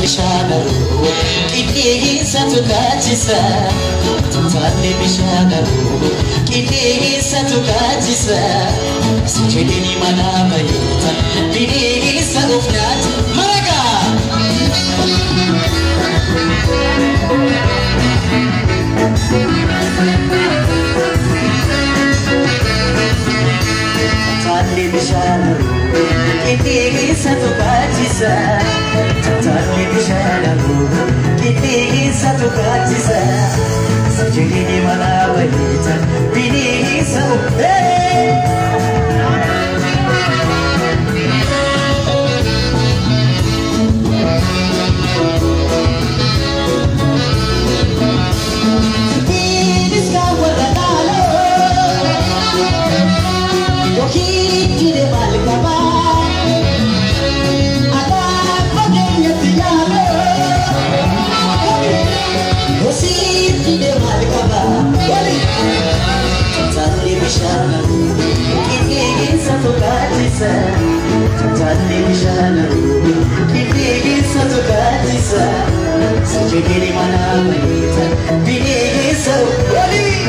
Bishaanaru qilleensatu kaachisa, taalle bishaanaru qilleensatu kaachisa, si jedheni mana bayeeta bineensa of nyaata maraga. Taalle bishaanaru qilleensatu kaachisa. Taalle bishaanaru qilleensatu kaachisa, si jedheni mana bayeeta bineensa of. Taalle bishaanaru qilleensatu kaachisa, si jedheni mana bayeeta bineensa walii.